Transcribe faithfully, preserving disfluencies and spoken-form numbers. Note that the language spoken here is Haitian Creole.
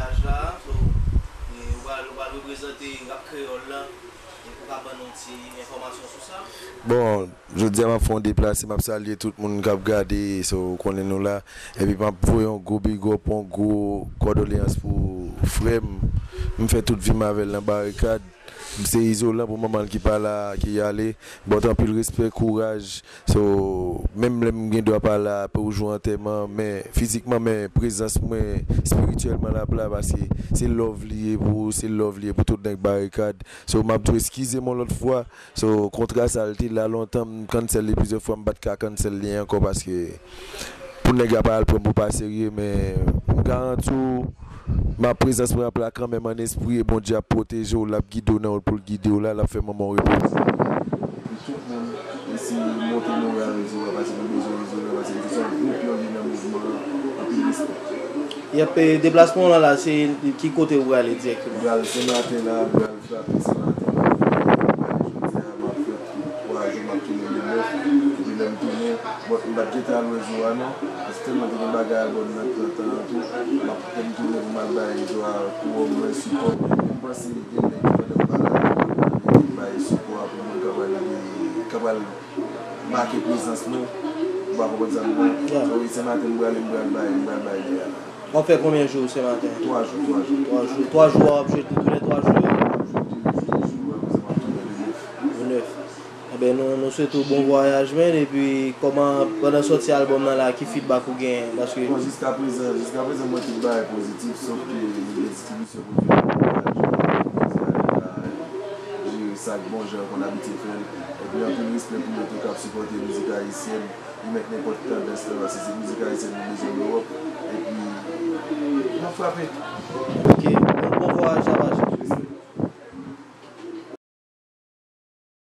Vwayaj la, so, e, ou pral, ou pral reprezante rap kreyòl la, e ou ka ban nou ti enfòmasyon sou sa? Bon, jodi a m ap fè yon deplase, m ap salye tout moun k ap gade, so, ou konnen nou la. Epi m ap voye yon gwo big up, yon gwo kondoleyans pou frè m. M fè tout vi m avè l nan barikad. Se izolan pou manman l ki pa la, ki ale. But anpil respè, kouraj. So, menm lè m gen dwa pa la pou jou antèman, men fizikman, men prezans mwen espirityèlman l ap la, paske se love li ye pou, se love li ye pou tout nèg barikad. So, m ap di w eskize m yon lòt fwa. So, kontra sa, l te la lontan, m cancel li plizyè fwa, m pa t ka cancel li ankò, paske pou nèg la pa al pran m pou pa serye, men m garanti w, m ap prezans mwen ap la kanmenm an espri, e Bondye ap pwoteje w, l ap gide w nan wout pou l gide w la, l ap fè manman w repoze. Epi tout moun, isi monte moral rezo a, paske nou bezwen rezo a, paske se yon gwo pyon li nan mouvman an, anpil respè. Yep, e deplasman w lan la, se ki kote ou prale dirèkteman? M pral Senmaten la, m pral frape Senmaten, m ap fè, m ap fè twa jou, m ap tounen le nèf, epi lè m tounen, bon, m pa t gentan al wè Zo a non, paske tèlman te gen bagay albòm nan trant an an tou, m ap, lè m tounen pou m al bay Zo a kowòm mwen, sipò, men m panse gen nèg ki pandan m pa la, ki bay sipò a pou mwen, k ap al ede, k ap al make prezans mwen, ou pa konprann sa m di w? Yeah. So, wi, Senmaten m prale, m pral bay, m pral bay lè a. W ap fè konbyen jou Senmaten? Twa jou, twa jou. Twa jou, twa jou w ap jwe tou, tou lè twa jou yo? M ap jwe de, de jou, apre sa m ap tounen le nèf. Le nèf. Enben, nou, nou swete w bon vwayaj, man, epi kòman, pandan sòti albòm nan la, ki feedback ou genyen? Paske bon, jiskaprezan, jiskaprezan, mwen tout bagay pozitif, sòf ke nou gen distribisyon pwodui nan vwayaj, jere sa k bon jan, konn abitye fè l. Epi anpil respè pou yo tou k ap sipòte mizik ayisyèn. Li mèt nenpòt tandans lan, paske se mizik ayisyèn nou bezwen Lewòp. Epi, n ap frape. Ok, bon, bon vwayaj, Savage.